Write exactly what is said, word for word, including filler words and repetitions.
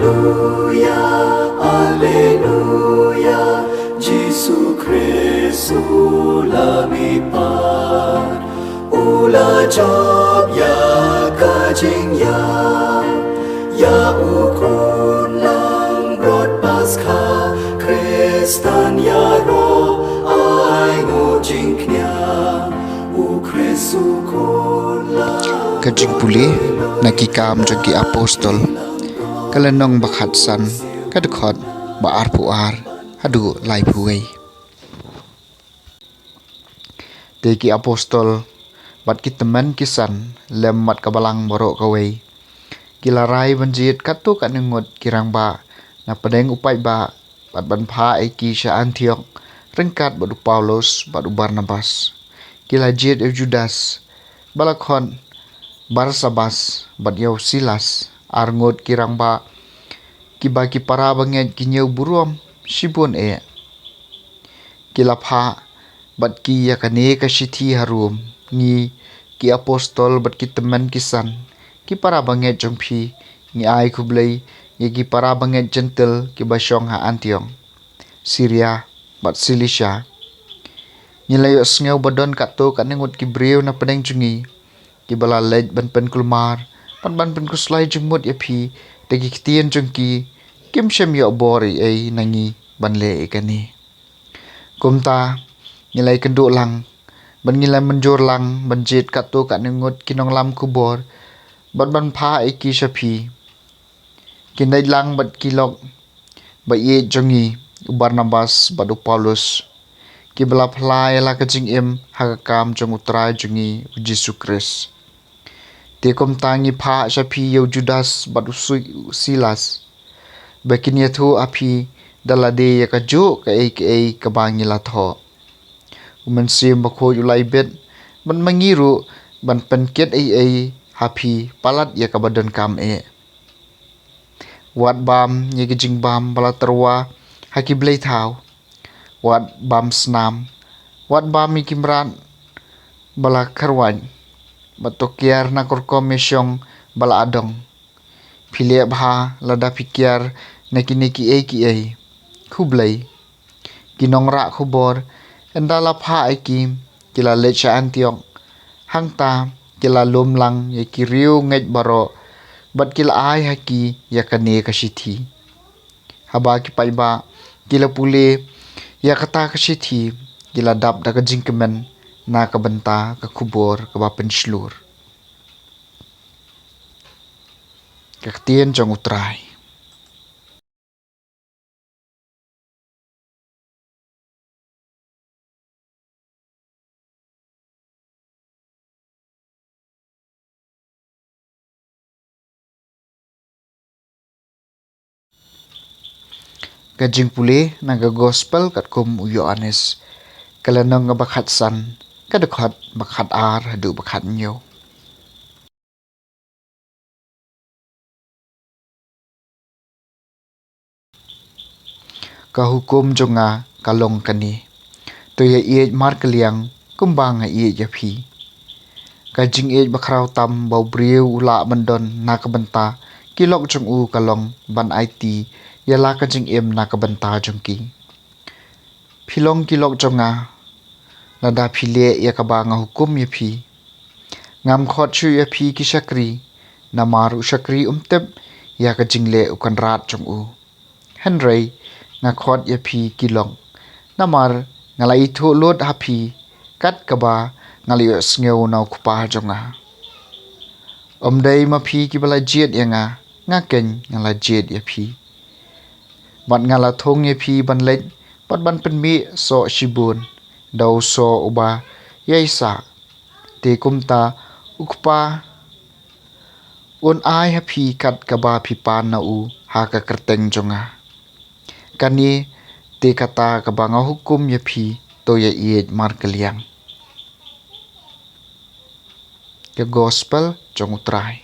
Alleluia, Alleluia, Jisu Khrist u la mihpat, u la jop ïa ka jingïap, ïa u khun langbrot Paskha, Khristan ïaroh ai nguh jingkñia, u Khrist u khun lang. Ka jingpule na Ki Kam jong ki Apostol, ka lynnong ba khatsan, ka dkhot ba arphew ar haduh laiphew wei. Te ki apostol bad ki tymmen ki san lem bad ka balang baroh kawei, ki la rai ban jied katto katne ngut ki rangbah na pdeng u paidbah bad ban phah ïa ki sha Antiok ryngkat bad u Paulus bad u Barnabas. Ki la jied ïa u Judas ba la khot Barsabas bad ïa u Silas, ar ngut ki rangbah kiba ki para bangeit ki ñiew burom shibun eh. Ki la phah bad ki ïa kane ka shithi harum: Ngi ki apostol bad ki tymmen ki san, ki para bangeit jong phi, ngi ai khublei ïa ki para bangeit Jentil kiba shong ha Antiok, Siria bad Silisia. Ngi la ïohsngew ba don katto katne ngut ki briew na pdeng jong ngi kiba la leit ban pynkulmar bad ban pynkhuslai jingmut ïa phi da ki ktien jong ki. Kim shym ïoh bor ei ei na ngi ban leh ïa kane. Kumta ngi la ïakynduh lang bad ngi la mynjur lang ban jied katto katne ngut ki nonglam khubor bad ban phah ïa ki sha phi. Ki leit lang bad ki lok ba ïeit jong ngi, u Barnabas bad u Paulus, kiba la phla ïa la ka jingim ha ka kam jong U Trai jong ngi U Jisu Khrist. Te kumta ngi phah sha phi ïa u Judas bad u Su-, u Silas, ba kin ïathuh ha phi da lade ïa kajuh kaei kaei kaba ngi la thoh. U Mynsiem Bakhuid u la ibit bad ma ngi ruh ban pynkit ei ei ha phi palat ïa kaba donkam eh. Wat bam ïa ki jingbam ba la tyrwa ha ki blei thaw. Wat bam snam. Wat bam ïa ki mrad ba la kharwait. Bad to kiar na ka rukom ïashong ba la adong. Phi leh bha lada phi kiar na kine kiei kiei. Khublei. Ki nongrah khubor, ynda la phah ïa ki, ki la leit sha Antiok. Hangta ki la lum lang ïa ki riewngeit baroh bad ki la ai ha ki ïa kane ka shithi. Haba ki paidbah ki la pule ïa kata ka shithi, ki la dap da ka jingkmen na ka bynta ka khubor kaba pynshlur. Ka ktien jong U Trai. Ka jingpule na ka Gospel katkum u Ïoannis, ka lynnong ba khatsan, ka dkhot ba khatar haduh ba khathynñiew. Ka hukum jong nga ka long kane: to ïaieit markylliang kumba nga ïeit ïa phi. Ka jingïeit bakhraw tam ba u briew u lah ban don na ka bynta ki lok jong u ka long ban aiti ïa la ka jingim na ka bynta jong ki. Phi long ki lok jong nga lada phi leh ïa kaba nga hukum ïa phi. Ngam khot shuh ïa phi ki shakri, namar u shakri um tip ïa ka jingleh u kynrad jong u. Hynrei nga khot ïa phi ki lok, namar nga la ithuh lut ha phi kat kaba nga la ïohsngew na u Kpa jong nga. Ym dei ma phi kiba la jied ïa nga, nga keiñ nga la jied ïa phi. Bad nga la thung ïa phi ban leit bad ban pynmih soh shibun da u soh uba ïaisah. Te kumta u Kpa un ai ha phi kat kaba phi pan na u ha ka kyrteng jong nga. Kane te kata kaba nga hukum ïa phi, to ïaieit markylliang. Ka Gospel jong U Trai.